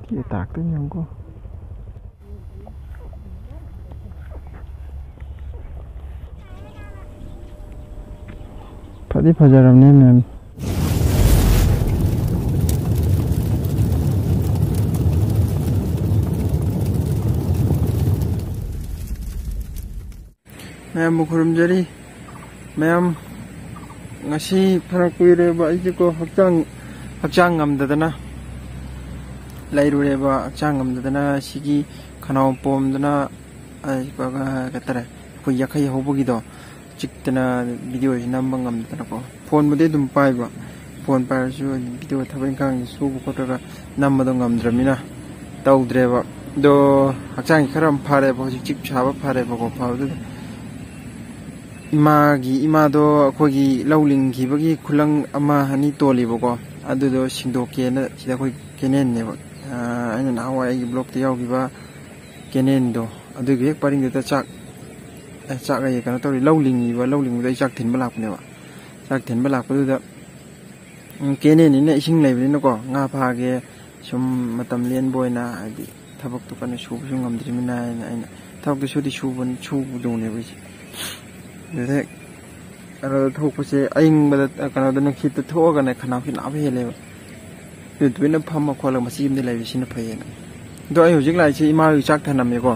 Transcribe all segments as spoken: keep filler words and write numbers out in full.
ꯀꯦ ꯇꯥꯛꯇꯣꯏꯅꯦ ꯑꯃꯨꯛꯀꯣ꯫ ꯐꯗꯤ ꯐꯖꯔꯕꯅꯦ ꯃꯌꯥꯝ꯫ ꯃꯌꯥꯝꯕꯨ ꯈꯨꯔꯨꯝꯖꯔꯤ꯫ ꯃꯌꯥꯝ, ꯉꯁꯤ ꯐꯅ ꯀꯨꯏꯔꯦꯕ ꯑꯩꯁꯦꯀꯣ ꯍꯛꯆꯥꯡ, ꯍꯛꯆꯥꯡ ꯉꯝꯗꯗꯅ ꯂꯩꯔꯨꯔꯦꯕ꯫ ꯍꯛꯆꯥꯡ ꯉꯝꯗꯗꯅ ꯁꯤꯒꯤ ꯈꯅꯥꯎ ꯄꯣꯝꯗꯅ, ꯑ, ꯀꯩ ꯍꯥꯏꯇꯥꯔꯦ, ꯑꯩꯈꯣꯏ ꯌꯥꯈꯩ ꯍꯧꯕꯒꯤꯗꯣ ꯆꯤꯛꯇꯅ ꯚꯤꯗꯤꯑꯣꯁꯤ ꯅꯝꯕ ꯉꯝꯗꯗꯅꯀꯣ꯫ ꯐꯣꯟꯕꯨꯗꯤ ꯑꯗꯨꯝ ꯄꯥꯏꯕ, ꯐꯣꯟ ꯄꯥꯏꯔꯁꯨ ꯚꯤꯗꯤꯑꯣ ꯊꯕꯛ ꯏꯪꯈꯥꯡꯁꯤ ꯁꯨꯕ ꯈꯣꯠꯄꯒ ꯅꯝꯕꯗꯣ ꯉꯝꯗ꯭ꯔꯕꯅꯤꯅ ꯇꯧꯗ꯭ꯔꯦꯕ꯫ ꯑꯗꯣ ꯍꯛꯆꯥꯡꯁꯤ ꯈꯔ ꯑꯃ ꯐꯔꯦꯕ, ꯍꯧꯖꯤꯛ ꯆꯤꯛ ꯁꯥꯕ ꯐꯔꯦꯕꯀꯣ꯫ ꯐꯕꯗꯨꯗ ꯏꯃꯥꯒꯤ, ꯏꯃꯥꯗꯣ ꯑꯩꯈꯣꯏꯒꯤ ꯂꯧ ꯂꯤꯡꯈꯤꯕꯒꯤ ꯈꯨꯂꯪ ꯑꯃ ꯑꯅꯤ ꯇꯣꯜꯂꯤꯕꯀꯣ, ꯑꯗꯨꯗꯣ ꯁꯤꯡꯗꯣꯛꯀꯦꯅ ꯁꯤꯗ ꯑꯩꯈꯣꯏ ꯀꯦꯅꯦꯜꯅꯦꯕ, ꯑꯩꯅ ꯅꯍꯥꯟꯋꯥꯏ ꯑꯩꯒꯤ ꯕ꯭ꯂꯣꯛꯇ ꯌꯥꯎꯈꯤꯕ ꯀꯦꯅꯦꯜꯗꯣ, ꯑꯗꯨꯒꯤ ꯍꯦꯛ ꯄꯔꯤꯡꯗꯨꯗ ꯆꯥꯛ, ꯑꯦ, ꯆꯥꯛ ꯑꯌꯦ, ꯀꯩꯅꯣ ꯇꯧꯔꯤ, ꯂꯧ ꯂꯤꯡꯉꯤꯕ, ꯂꯧ ꯂꯤꯡꯕꯗ ꯑꯩ ꯆꯥꯛ ꯊꯤꯟꯕ ꯂꯥꯛꯄꯅꯦꯕ꯫ ꯆꯥꯛ ꯊꯤꯟꯕ ꯂꯥꯛꯄꯗꯨꯗ, ꯎꯝ, ꯀꯦꯅꯦꯜꯅꯤꯅ ꯏꯁꯤꯡ ꯂꯩꯕꯅꯤꯅꯀꯣ, ꯉꯥ ꯐꯥꯒꯦ, ꯁꯨꯝ ꯃꯇꯝ ꯂꯦꯟꯕ ꯑꯣꯏꯅ, ꯍꯥꯏꯗꯤ ꯊꯕꯛꯇꯣ ꯀꯟꯅ ꯁꯨꯕꯁꯨ ꯉꯝꯗ꯭ꯔꯤꯕꯅꯤꯅ ꯍꯥꯏꯅ ꯑꯩꯅ ꯊꯕꯛꯇꯨ ꯁꯨꯗꯤ ꯁꯨꯕ, ꯁꯨꯕꯗꯧꯅꯦꯕ ꯑꯩꯁꯦ꯫ ꯑꯗꯨꯗ ꯍꯦꯛ ꯀꯩꯅꯣꯗ ꯊꯣꯛꯄꯁꯦ, ꯑꯏꯪꯕꯗ, ꯀꯩꯅꯣꯗ, ꯅꯨꯡꯁꯤꯠꯇ ꯊꯣꯛꯑꯒꯅꯦ ꯈꯅꯥꯎꯁꯤ ꯅꯥꯕ ꯍꯦꯜꯂꯦꯕ꯫ ꯑꯗꯨ ꯇꯨꯃꯤꯟꯅ ꯐꯝꯃ ꯈꯣꯠꯂꯒ ꯃꯆꯤ ꯑꯃꯗ ꯂꯩꯕꯁꯤꯅ ꯐꯩꯌꯦꯅ꯫ ꯑꯗꯣ ꯑꯩ ꯍꯧꯖꯤꯛ ꯂꯥꯛꯏꯁꯦ ꯏꯃꯥ ꯍꯣꯏꯒꯤ ꯆꯥꯛ ꯊꯅꯝꯃꯦꯀꯣ꯫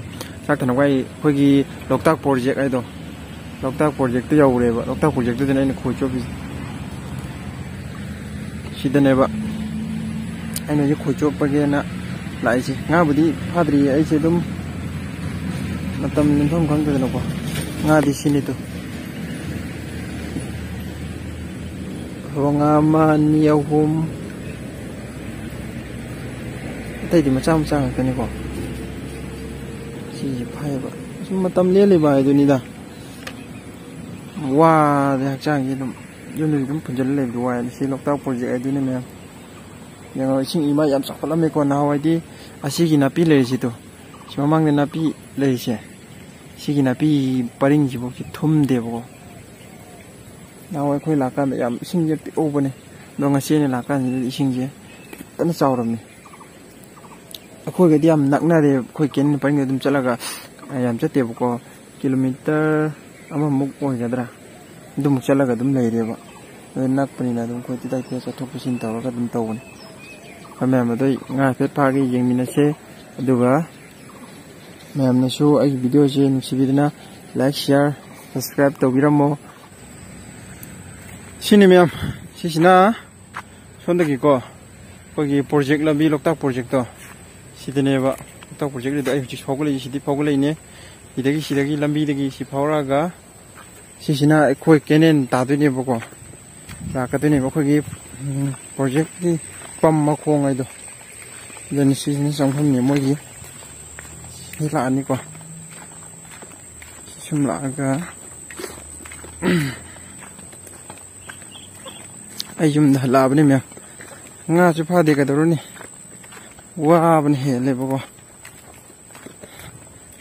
ꯆꯥꯛ ꯊꯅꯝꯕ ꯍꯥꯏ ꯑꯩꯈꯣꯏꯒꯤ ꯂꯣꯛꯇꯥꯛ ꯄ꯭ꯔꯣꯖꯦꯛ ꯍꯥꯏꯗꯣ, ꯂꯣꯛꯇꯥꯛ ꯄ꯭ꯔꯣꯖꯦꯛꯇ ꯌꯧꯔꯦꯕ꯫ ꯂꯣꯛꯇꯥꯛ ꯄ꯭ꯔꯣꯖꯦꯛꯇꯨꯗꯅꯦ ꯑꯩꯅ ꯈꯣꯏ ꯆꯣꯞꯄꯤꯁꯦ꯫ ꯁꯤꯗꯅꯦꯕ ꯑꯩꯅ ꯍꯧꯖꯤꯛ ꯈꯣꯏ ꯆꯣꯞꯄꯒꯦꯅ ꯂꯥꯛꯏꯁꯦ꯫ ꯉꯥꯕꯨꯗꯤ ꯐꯥꯗ꯭ꯔꯤꯌꯦ, ꯑꯩꯁꯦ ꯑꯗꯨꯝ ꯃꯇꯝ ꯂꯦꯟꯐꯝ ꯈꯪꯗꯗꯅꯀꯣ꯫ ꯉꯥꯗꯤ ꯁꯤꯅꯤꯗꯣ꯫ ꯐꯕ ꯉꯥ ꯑꯃ, ꯑꯅꯤ, ꯑꯍꯨꯝ, ꯑꯇꯩꯗꯤ ꯃꯆꯥ ꯃꯆꯥ ꯉꯥꯛꯇꯅꯤꯀꯣ꯫ ꯁꯤꯁꯦ ꯐꯩꯌꯦꯕ꯫ ꯁꯨꯝ ꯃꯇꯝ ꯂꯦꯜꯂꯤꯕ ꯍꯥꯏꯗꯨꯅꯤꯗ꯫ ꯋꯥꯔꯦ ꯍꯛꯆꯥꯡꯁꯦ ꯑꯗꯨꯝ꯫ ꯌꯨꯝꯗꯗꯤ ꯑꯗꯨꯝ ꯐꯨꯟꯖꯜꯂ ꯂꯩꯕꯗꯣ ꯋꯥꯏ꯫ ꯁꯤ ꯂꯣꯛꯇꯥꯛ ꯄ꯭ꯔꯣꯖꯦꯛ ꯍꯥꯏꯗꯨꯅꯤ ꯃꯌꯥꯝ꯫ ꯌꯦꯡꯉꯣ, ꯏꯁꯤꯡ ꯏꯃꯥꯏ ꯌꯥꯝ ꯆꯥꯎꯈꯠꯂꯝꯃꯦꯀꯣ꯫ ꯅꯍꯥꯟꯋꯥꯏꯗꯤ ꯑꯁꯤꯒꯤ ꯅꯥꯄꯤ ꯂꯩꯔꯤꯁꯤꯗꯣ, ꯁꯤ ꯃꯃꯥꯡꯗ ꯅꯥꯄꯤ ꯂꯩꯔꯤꯁꯦ, ꯁꯤꯒꯤ ꯅꯥꯄꯤ ꯄꯔꯤꯡꯁꯤꯐꯥꯎꯁꯤ ꯊꯨꯝꯗꯦꯕꯀꯣ꯫ ꯅꯍꯥꯟꯋꯥꯏ ꯑꯩꯈꯣꯏ ꯂꯥꯛꯀꯥꯟꯗ ꯌꯥꯝ ꯏꯁꯤꯡꯁꯦ ꯄꯤꯛꯍꯧꯕꯅꯦ, ꯑꯗꯣ ꯉꯁꯤ ꯑꯩꯅ ꯂꯥꯛꯀꯥꯟꯁꯤꯗꯗꯤ ꯏꯁꯤꯡꯁꯦ ꯐꯖꯅ ꯆꯥꯎꯔꯝꯃꯤ꯫ ꯑꯩꯈꯣꯏꯒꯗꯤ ꯌꯥꯝ ꯅꯛꯅꯔꯦ꯫ ꯑꯩꯈꯣꯏ ꯀꯦꯅꯦꯜ ꯄꯔꯤꯡꯗ ꯑꯗꯨꯝ ꯆꯠꯂꯒ, ꯑ, ꯌꯥꯝ ꯆꯠꯇꯦꯕꯀꯣ, ꯀꯤꯂꯣꯃꯤꯇꯔ ꯑꯃꯃꯨꯛ ꯑꯣꯏꯒꯗ꯭ꯔꯥ, ꯑꯗꯨꯃꯨꯛ ꯆꯠꯂꯒ ꯑꯗꯨꯝ ꯂꯩꯔꯦꯕ꯫ ꯑꯗꯨ ꯅꯛꯄꯅꯤꯅ ꯑꯗꯨꯝ ꯑꯩꯈꯣꯏ ꯇꯤꯇꯥꯏ ꯇꯤꯇꯥꯏ ꯆꯠꯊꯣꯛ ꯆꯠꯁꯤꯟ ꯇꯧꯔꯒ ꯑꯗꯨꯝ ꯇꯧꯕꯅꯤ꯫ ꯑꯩꯈꯣꯏ ꯃꯌꯥꯝ ꯑꯗꯨ ꯉꯥ ꯍꯥꯏꯐꯦꯠ ꯐꯥꯒꯦ ꯌꯦꯡꯃꯤꯟꯅꯁꯦ꯫ ꯑꯗꯨꯒ ꯃꯌꯥꯝꯅꯁꯨ ꯑꯩꯒꯤ ꯚꯤꯗꯤꯑꯣꯁꯦ ꯅꯨꯡꯁꯤꯕꯤꯗꯨꯅ like, share, subscribe ꯇꯧꯕꯤꯔꯝꯃꯣ꯫ ꯁꯤꯅꯤ ꯃꯌꯥꯝ, ꯁꯤꯁꯤꯅ ꯁꯣꯝꯗꯒꯤꯀꯣ, ꯑꯩꯈꯣꯏꯒꯤ ꯄ꯭ꯔꯣꯖꯦꯛ ꯂꯝꯕꯤ, ꯂꯣꯛꯇꯥꯛ ꯄ꯭ꯔꯣꯖꯦꯛꯇꯣ, ꯁꯤꯗꯅꯦꯕ꯫ ꯂꯣꯛꯇꯥꯛ ꯄ꯭ꯔꯣꯖꯦꯛꯇꯨꯗ ꯑꯩ ꯍꯧꯖꯤꯛ ꯐꯥꯎꯒꯠꯂꯛꯏ, ꯁꯤꯗꯤ ꯐꯥꯎꯒꯠꯂꯛꯏꯅꯦ꯫ ꯁꯤꯗꯒꯤ, ꯁꯤꯗꯒꯤ ꯂꯝꯕꯤꯗꯒꯤ ꯁꯤ ꯐꯥꯎꯔꯛꯑꯒ, ꯁꯤꯁꯤꯅ ꯑꯩꯈꯣꯏ ꯀꯦꯅꯦꯜ ꯇꯥꯗꯣꯏꯅꯦꯕꯀꯣ, ꯂꯥꯛꯀꯗꯣꯏꯅꯦꯕ ꯑꯩꯈꯣꯏꯒꯤ, ꯎꯝ, ꯄ꯭ꯔꯣꯖꯦꯛꯀꯤ ꯄꯝ ꯃꯈꯣꯡ ꯍꯥꯏꯗꯣ꯫ ꯑꯗꯨꯅ ꯁꯤꯁꯤꯅ ꯆꯪꯐꯝꯅꯦ ꯃꯣꯏꯒꯤ꯫ ꯁꯤ ꯂꯥꯛꯑꯅꯤꯀꯣ, ꯁꯤ ꯁꯨꯝ ꯂꯥꯛꯑꯒ ꯑꯩ ꯌꯨꯝꯗ ꯍꯜꯂꯛꯑꯕꯅꯤ ꯃꯌꯥꯝ꯫ ꯉꯥꯁꯨ ꯐꯥꯗꯦ, ꯀꯩꯗꯧꯔꯨꯅꯤ? ꯋꯥꯕꯅ ꯍꯦꯜꯂꯦꯕꯀꯣ,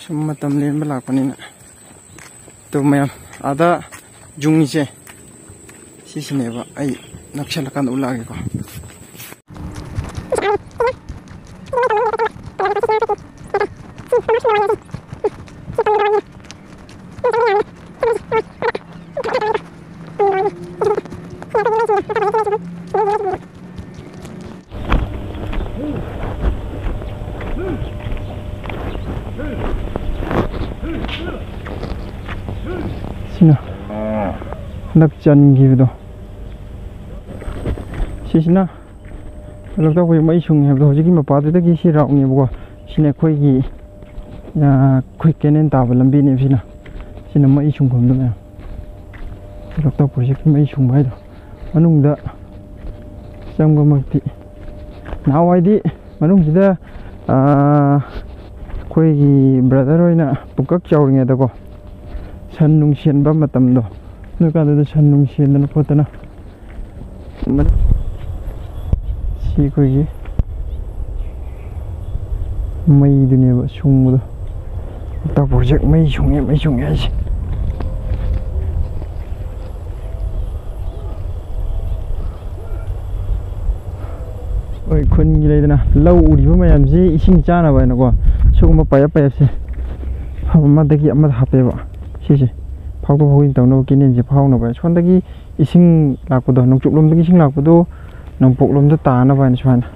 ꯁꯨꯝ ꯃꯇꯝ ꯂꯦꯟꯕ ꯂꯥꯛꯄꯅꯤꯅ꯫ ꯑꯗꯨ ꯃꯌꯥꯝ, ꯑꯥꯗ ꯌꯨꯡꯉꯤꯁꯦ ꯁꯤꯁꯤꯅꯦꯕ꯫ ꯑꯩ ꯅꯛꯁꯜꯂꯀꯥꯟꯗ ꯎꯠꯂꯛꯑꯒꯦꯀꯣ꯫ ꯁꯤꯅ ꯍꯟꯗꯛ ꯆꯟꯈꯤꯕꯗꯣ, ꯁꯤꯁꯤꯅ ꯂꯣꯛꯇꯥꯛ ꯄ꯭ꯔꯣꯖꯦꯛ ꯃꯩ ꯁꯨꯡꯉꯦ ꯍꯥꯏꯕꯗꯣ, ꯍꯧꯖꯤꯛꯀꯤ ꯃꯄꯥꯗꯨꯗꯒꯤ ꯁꯤ ꯔꯥꯎꯠꯅꯦꯕꯀꯣ꯫ ꯁꯤꯅ ꯑꯩꯈꯣꯏꯒꯤ, ꯑ, ꯑꯩꯈꯣꯏ ꯀꯦꯅꯦꯜ ꯇꯥꯕ ꯂꯝꯕꯤꯅꯦꯕ ꯁꯤꯅ꯫ ꯁꯤꯅ ꯃꯩ ꯁꯨꯡꯐꯝꯗꯣ ꯃꯌꯥꯝ꯫ ꯂꯣꯛꯇꯥꯛ ꯄ꯭ꯔꯣꯖꯦꯛꯀꯤ ꯃꯩ ꯁꯨꯡꯕ ꯍꯥꯏꯗꯣ꯫ ꯃꯅꯨꯡꯗ ꯆꯪꯕꯃꯛꯇꯤ ꯅꯍꯥꯟꯋꯥꯏꯗꯤ ꯃꯅꯨꯡꯁꯤꯗ, ꯑ, ꯑꯩꯈꯣꯏꯒꯤ ꯕ꯭ꯔꯗꯔ ꯍꯣꯏꯅ ꯄꯨꯡꯀꯛ ꯆꯥꯎꯔꯤꯉꯩꯗꯀꯣ, ꯁꯟ ꯅꯨꯡ ꯁꯦꯟꯕ ꯃꯇꯝꯗꯣ, ꯅꯣꯏ ꯀꯥꯟꯗꯨꯗ ꯁꯟ ꯅꯨꯡ ꯁꯦꯟꯗꯅ ꯈꯣꯠꯇꯅ ꯁꯤ ꯑꯩꯈꯣꯏꯒꯤ ꯃꯩꯗꯨꯅꯦꯕ ꯁꯨꯡꯕꯗꯣ꯫ ꯂꯣꯛꯇꯥꯛ ꯄ꯭ꯔꯣꯖꯦꯛ ꯃꯩ ꯁꯨꯡꯉꯦ, ꯃꯩ ꯁꯨꯡꯉꯦ ꯍꯥꯏꯁꯦ꯫ ꯑꯩꯈꯣꯏ ꯈꯨꯟꯒꯤ ꯂꯩꯗꯅ ꯂꯧ ꯎꯔꯤꯕ ꯃꯌꯥꯝꯁꯤ ꯏꯁꯤꯡ ꯆꯥꯅꯕ ꯍꯥꯏꯅꯀꯣ, ꯁꯤꯒꯨꯝꯕ ꯄꯥꯏꯞ ꯄꯥꯏꯞꯁꯦ ꯃꯐꯝ ꯑꯃꯗꯒꯤ ꯑꯃꯗ ꯍꯥꯞꯄꯦꯕ꯫ ꯁꯤꯁꯦ ꯐꯥꯎꯗꯣꯛ ꯐꯥꯎꯖꯤꯟ ꯇꯧꯅꯕ, ꯀꯦꯅꯦꯜꯁꯦ ꯐꯥꯎꯅꯕ ꯍꯥꯏꯅ꯫ ꯁꯣꯝꯗꯒꯤ ꯏꯁꯤꯡ ꯂꯥꯛꯄꯗꯣ, ꯅꯣꯡꯆꯨꯞꯂꯣꯝꯗꯒꯤ ꯏꯁꯤꯡ ꯂꯥꯛꯄꯗꯣ ꯅꯣꯡꯄꯣꯛꯂꯣꯝꯗ ꯇꯥꯅꯕ ꯍꯥꯏꯅ ꯁꯨꯃꯥꯏꯅ꯫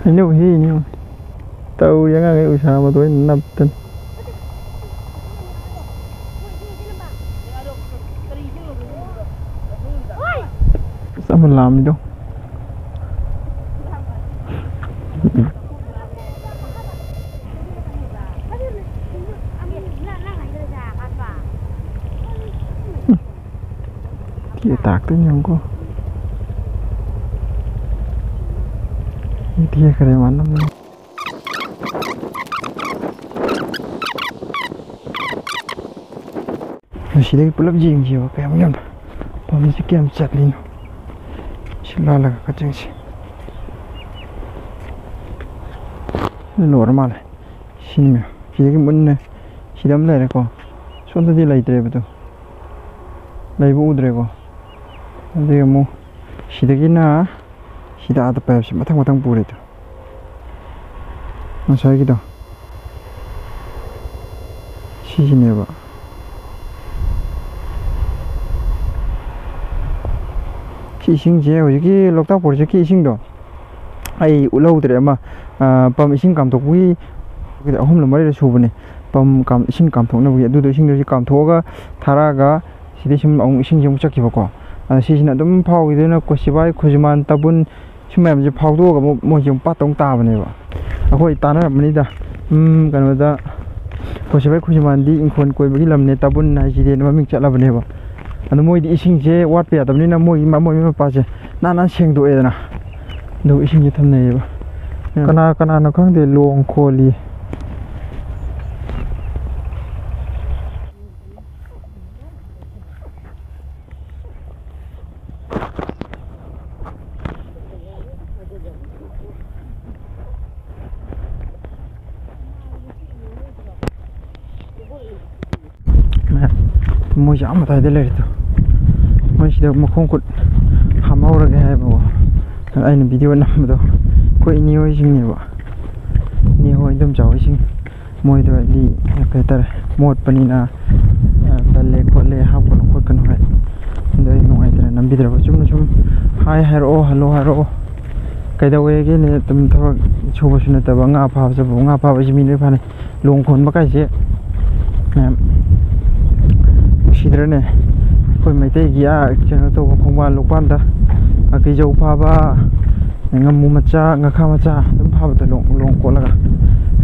ꯍꯩꯅꯧ ꯍꯦꯛꯏꯅꯤ꯫ ꯇꯧꯔꯤ ꯑꯉꯥꯡꯈꯩ ꯎꯁꯥ ꯃꯇꯣꯟ ꯅꯞꯇꯅ꯫ ꯑꯁ, ꯑꯃ ꯂꯥꯝꯃꯤꯗꯣ꯫ ꯀꯦ ꯇꯥꯛꯇꯣꯏꯅꯦ ꯌꯦꯡꯉꯨꯀꯣ꯫ ꯇꯦꯛꯈ꯭ꯔꯦ ꯃꯥꯅ꯫ ꯁꯤꯗꯒꯤ ꯄꯨꯂꯞ ꯌꯦꯡꯁꯦꯕ ꯀꯌꯥꯝ ꯌꯥꯝꯅ ꯄꯥꯝꯕꯤꯁꯦ ꯀꯌꯥꯝ ꯆꯠꯂꯤꯅꯣ꯫ ꯁꯤ ꯂꯥꯜꯂꯒ ꯀꯛꯆꯤꯡꯁꯦ꯫ ꯂꯣꯏꯔ ꯃꯥꯜꯂꯦ꯫ ꯁꯤꯅꯤ ꯃꯌꯥꯝ꯫ ꯁꯤꯗꯒꯤ ꯃꯨꯟꯅ ꯁꯤꯗ ꯑꯃ ꯂꯩꯔꯦꯀꯣ꯫ ꯁꯣꯝꯗꯗꯤ ꯂꯩꯇ꯭ꯔꯦꯕꯗꯣ꯫ ꯂꯩꯕ ꯎꯗ꯭ꯔꯦꯀꯣ꯫ ꯑꯗꯨꯗꯒꯤ ꯑꯃꯨꯛ ꯁꯤꯗꯒꯤꯅ ꯁꯤꯗ ꯑꯥꯗ ꯄꯥꯏꯞꯁꯦ ꯃꯊꯪ ꯃꯊꯪ ꯄꯨꯔꯦꯗꯣ꯫ ꯉꯁꯥꯏꯒꯤꯗꯣ ꯁꯤꯁꯤꯅꯦꯕ꯫ ꯁꯤ ꯏꯁꯤꯡꯁꯦ, ꯍꯧꯖꯤꯛꯀꯤ ꯂꯣꯛꯇꯥꯛ ꯄ꯭ꯔꯣꯖꯦꯛꯀꯤ ꯏꯁꯤꯡꯗꯣ ꯑꯩ ꯎꯠꯍꯧꯗ꯭ꯔꯦ꯫ ꯑꯃ, ꯑ, ꯄꯝ ꯏꯁꯤꯡ ꯀꯥꯝꯊꯣꯛꯄꯒꯤ ꯑꯍꯨꯝꯂ ꯃꯔꯤꯔ ꯁꯨꯕꯅꯦ꯫ ꯄꯝ ꯀꯥꯝ-, ꯏꯁꯤꯡ ꯀꯥꯝꯊꯣꯛꯅꯕꯒꯤ, ꯑꯗꯨꯗꯣ ꯏꯁꯤꯡꯗꯣ ꯁꯤ ꯀꯥꯝꯊꯣꯛꯑꯒ ꯊꯥꯔꯛꯑꯒ ꯁꯤꯗꯩ ꯁꯨꯝ ꯑꯃꯨꯛ ꯏꯁꯤꯡꯁꯦ ꯑꯃꯨꯛ ꯆꯠꯈꯤꯕꯀꯣ꯫ ꯑꯗ ꯁꯤꯁꯤꯅ ꯑꯗꯨꯝ ꯐꯥꯎꯈꯤꯗꯣꯏꯅ ꯀꯣꯁꯤꯕꯥꯏ, ꯈꯨꯖꯤꯃꯥꯟ, ꯇꯥꯕꯨꯟ, ꯁꯤ ꯃꯌꯥꯝꯁꯦ ꯐꯥꯎꯗꯣꯛꯑꯒ ꯑꯃꯨꯛ ꯃꯣꯏꯁꯦ ꯑꯃꯨꯛ ꯄꯥꯠꯇ ꯑꯃꯨꯛ ꯇꯥꯕꯅꯦꯕ꯫ ꯑꯩꯈꯣꯏ ꯇꯥꯟꯅꯔꯝꯕꯅꯤꯗ, ꯎꯝ, ꯀꯩꯅꯣꯗ, ꯀꯣꯁꯤꯕꯥꯏ ꯈꯨꯖꯤꯃꯥꯟꯗꯤ ꯏꯪꯈꯣꯜ ꯀꯣꯏꯕꯒꯤ ꯂꯝꯅꯦ, ꯇꯥꯕꯨꯟ ꯍꯥꯏꯁꯤꯗꯤ ꯃꯃꯤꯡ ꯆꯠꯂꯕꯅꯦꯕ꯫ ꯑꯗꯣ ꯃꯣꯏꯗꯤ ꯏꯁꯤꯡꯁꯦ ꯋꯥꯠꯄ ꯌꯥꯗꯕꯅꯤꯅ ꯃꯣꯏꯒꯤ ꯃ-, ꯃꯣꯏ ꯃꯄꯥꯁꯦ ꯅꯥꯟꯅ ꯁꯦꯡꯗꯣꯛꯑꯦꯗꯅ, ꯑꯗꯨꯒ ꯏꯁꯤꯡꯁꯦ ꯊꯝꯅꯩꯌꯦꯕ꯫ ꯀꯅꯥ ꯀꯅꯥꯅꯣ ꯈꯪꯗꯦ ꯂꯣꯡ ꯈꯣꯜꯂꯤ꯫ ꯃꯌꯥꯝ ꯃꯣꯏꯁꯦ ꯑꯥ ꯃꯇꯥꯏꯗ ꯂꯩꯔꯦ ꯇꯨ꯫ ꯃꯣꯏ ꯁꯤꯗ ꯃꯈꯣꯡ ꯈꯨꯠ ꯍꯥꯝꯍꯧꯔꯒꯦ ꯍꯥꯏꯕꯀꯣ꯫ ꯑꯩꯅ ꯚꯤꯗꯤꯑꯣ ꯅꯝꯕꯗꯣ ꯑꯩꯈꯣꯏ ꯏꯅꯦ ꯍꯣꯏꯁꯤꯡꯅꯦꯕ꯫ ꯏꯅꯦ ꯍꯣꯏ, ꯏꯗꯣꯝꯆꯥ ꯍꯣꯏꯁꯤꯡ꯫ ꯃꯣꯏꯗꯣ ꯍꯥꯏꯗꯤ ꯀꯩ ꯍꯥꯏꯇꯥꯔꯦ, ꯃꯣꯠꯄꯅꯤꯅ, ꯑ, ꯇꯜꯂꯦ ꯈꯣꯠꯂꯦ, ꯍꯥꯞꯀꯅꯨ ꯈꯣꯠꯀꯅꯨ ꯍꯥꯏ꯫ ꯑꯗꯣ ꯑꯩ ꯅꯨꯡꯉꯥꯏꯇꯅ ꯅꯝꯕꯤꯗ꯭ꯔꯕ꯫ ꯆꯨꯝꯅ ꯁꯨꯝ ꯍꯥꯏ ꯍꯥꯏꯔꯛꯑꯣ, ꯍꯜꯂꯣ ꯍꯥꯏꯔꯛꯑꯣ꯫ ꯀꯩꯗꯧꯋꯦꯒꯦꯅꯦ? ꯑꯗꯨꯝ ꯊꯕꯛ ꯁꯨꯕꯁꯨ ꯅꯠꯇꯕ, ꯉꯥ ꯐꯥꯕ ꯆꯠꯄꯕꯨ, ꯉꯥ ꯐꯥꯕ ꯍꯥꯏꯁꯤ ꯃꯤ ꯂꯣꯏ ꯐꯥꯅꯩ꯫ ꯂꯣꯡ ꯈꯣꯟꯕ ꯀꯥꯏꯁꯦ ꯃꯌꯥꯝ ꯅꯨꯡꯁꯤꯗ꯭ꯔꯅꯦ? ꯑꯩꯈꯣꯏ ꯃꯩꯇꯩꯒꯤ, ꯑꯥ, ꯀꯩꯅꯣ ꯇꯧꯕ, ꯈꯣꯡꯕꯥꯟ ꯂꯨꯛꯄꯥꯟꯗ ꯉꯥꯀꯤꯖꯧ ꯐꯥꯕ, ꯉꯥꯃꯨ ꯃꯆꯥ, ꯉꯥꯈꯥ ꯃꯆꯥ ꯑꯗꯨꯝ ꯐꯥꯕꯗꯣ, ꯂꯣꯡ, ꯂꯣꯡ ꯀꯣꯠꯂꯒ꯫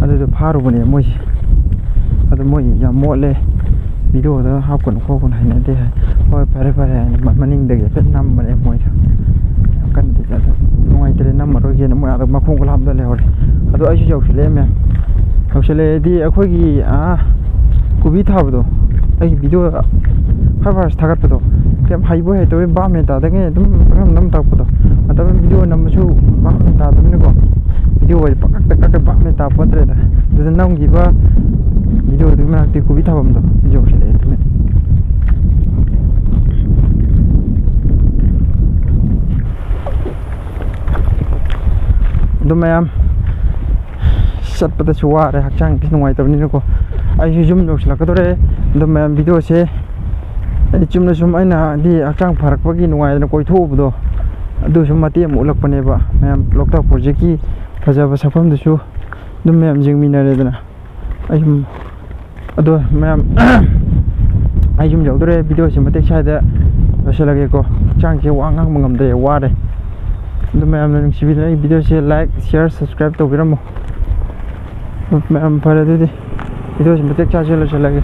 ꯑꯗꯨꯗꯣ ꯐꯥꯔꯨꯕꯅꯦ ꯃꯣꯏꯁꯦ꯫ ꯑꯗꯣ ꯃꯣꯏ ꯌꯥꯝ ꯃꯣꯠꯂꯦ, ꯚꯤꯗꯤꯑꯣꯗ ꯍꯥꯞꯀꯅꯨ ꯈꯣꯠꯀꯅꯨ ꯍꯥꯏꯅꯗꯦ ꯍꯥꯏ꯫ ꯍꯣꯏ, ꯐꯔꯦ ꯐꯔꯦ ꯍꯥꯏꯅ ꯃ-, ꯃꯅꯤꯡꯗꯒꯤ ꯍꯥꯏꯐꯦꯠ ꯅꯝꯕꯅꯦ ꯃꯣꯏꯗꯣ꯫ ꯌꯥꯝ ꯀꯟꯅꯗꯤ ꯅꯨꯡꯉꯥꯏꯇ꯭ꯔꯦ, ꯅꯝꯃꯔꯣꯏꯒꯦꯅ ꯃꯣꯏ ꯑꯥꯗ ꯃꯈꯣꯡ ꯀꯣꯏꯂꯥꯞꯗ ꯂꯩꯍꯧꯔꯦ꯫ ꯑꯗꯣ ꯑꯩꯁꯨ ꯌꯧꯁꯤꯜꯂꯛꯑꯦ ꯃꯌꯥꯝ꯫ ꯌꯧꯁꯤꯜꯂꯛꯑꯦꯗꯤ ꯑꯩꯈꯣꯏꯒꯤ, ꯑꯥ, ꯀꯣꯕꯤ ꯊꯥꯕꯗꯣ, ꯑꯩꯒꯤ ꯚꯤꯗꯤꯑꯣ first first ꯊꯥꯒꯠꯄꯗꯣ, ꯀꯩꯝ ꯍꯩꯕꯣꯏ ꯍꯩꯇꯕꯣꯏ ꯚꯥꯞ ꯃꯦꯟ ꯇꯥꯗꯉꯩ ꯑꯗꯨꯝ ꯄꯪꯅꯝ ꯅꯝ ꯇꯧꯔꯛꯄꯗꯣ꯫ ꯃꯇꯝ ꯚꯤꯗꯤꯑꯣ ꯅꯝꯕꯁꯨ ꯚꯥꯞ ꯃꯦꯟ ꯇꯥꯗꯕꯅꯤꯀꯣ꯫ ꯚꯤꯗꯤꯑꯣ ꯍꯥꯏꯗꯤ ꯄꯪꯀꯛꯇ ꯀꯛꯀ ꯚꯥꯞ ꯃꯦꯟ ꯇꯥ ꯄꯣꯠꯇ꯭ꯔꯦꯗ꯫ ꯑꯗꯨꯗ ꯅꯝꯈꯤꯕ ꯚꯤꯗꯤꯑꯣꯗꯨꯒꯤ ꯃꯅꯥꯛꯇꯤ ꯀꯣꯕꯤ ꯊꯥꯐꯝꯗꯣ ꯌꯧꯁꯤꯜꯂꯛꯑꯦ ꯑꯗꯨꯅ꯫ ꯑꯗꯨ ꯃꯌꯥꯝ ꯆꯠꯄꯗꯁꯨ ꯋꯥꯔꯦ, ꯍꯛꯆꯥꯡꯗꯤ ꯅꯨꯡꯉꯥꯏꯇꯕꯅꯤꯅꯀꯣ꯫ ꯑꯩꯁꯨ ꯌꯨꯝ ꯌꯧꯁꯤꯜꯂꯛꯀꯗꯧꯔꯦ꯫ ꯑꯗꯨ ꯃꯌꯥꯝ ꯚꯤꯗꯤꯑꯣꯁꯦ ꯑꯩ ꯆꯨꯝꯅ ꯁꯨꯝ ꯑꯩꯅ ꯍꯥꯏꯗꯤ ꯍꯛꯆꯥꯡ ꯐꯔꯛꯄꯒꯤ ꯅꯨꯡꯉꯥꯏꯗꯅ ꯀꯣꯏꯊꯣꯛꯎꯕꯗꯣ, ꯑꯗꯨ ꯁꯨꯝ ꯃꯇꯦꯛ ꯑꯃ ꯎꯠꯂꯛꯄꯅꯦꯕ꯫ ꯃꯌꯥꯝ ꯂꯣꯛꯇꯥꯛ ꯄ꯭ꯔꯣꯖꯦꯛꯀꯤ ꯐꯖꯕ ꯁꯛꯐꯝꯗꯨꯁꯨ ꯑꯗꯨꯝ ꯃꯌꯥꯝ ꯌꯦꯡꯃꯤꯟꯅꯔꯦꯗꯅ꯫ ꯑꯩ ꯁꯨꯝ, ꯑꯗꯣ ꯃꯌꯥꯝ, ꯑꯩ ꯌꯨꯝ ꯌꯧꯗꯣꯔꯦ꯫ ꯚꯤꯗꯤꯑꯣꯁꯦ ꯃꯇꯦꯛ ꯁ꯭ꯋꯥꯏꯗ ꯂꯣꯏꯁꯤꯜꯂꯒꯦꯀꯣ꯫ ꯍꯛꯆꯥꯡꯁꯦ ꯋꯥ ꯉꯥꯡꯕ ꯉꯝꯗ꯭ꯔꯦ, ꯋꯥꯔꯦ꯫ ꯑꯗꯨ ꯃꯌꯥꯝꯅ ꯅꯨꯡꯁꯤꯕꯤꯗꯨꯅ ꯑꯩ ꯚꯤꯗꯤꯑꯣꯁꯦ like, share, subscribe ꯇꯧꯕꯤꯔꯝꯃꯣ꯫ ꯃꯌꯥꯝ ꯐꯔꯦ, ꯑꯗꯨꯗꯤ ꯚꯤꯗꯤꯑꯣꯁꯦ ꯃꯇꯦꯛ ꯁ꯭ꯋꯥꯏꯗ ꯂꯣꯏꯁꯤꯜꯂꯒꯦ꯫